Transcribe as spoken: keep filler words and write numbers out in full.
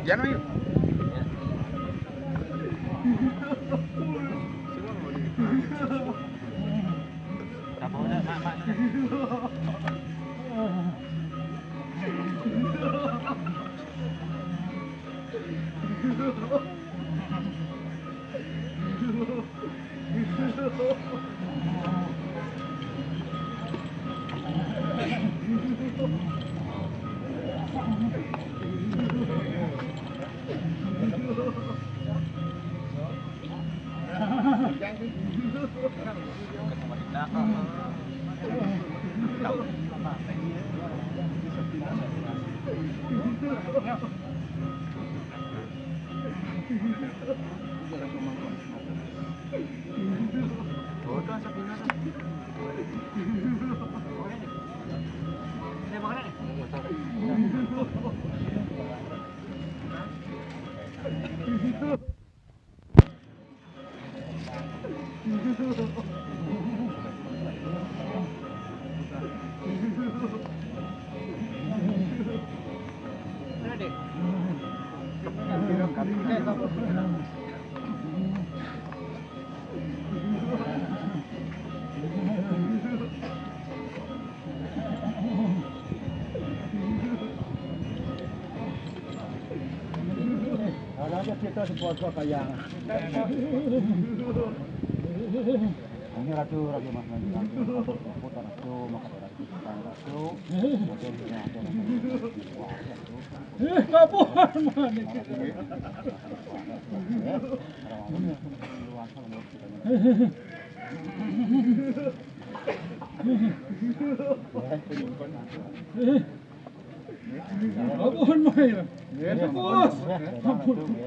Yan, ayo. Ada aja kita di keluarga kayak ini ratu, ratu mas, mas, ratu, ratu, ratu, ratu, ratu, ratu. Eh, kabuhan man. Kabuhan man. Bos. Kabuhan.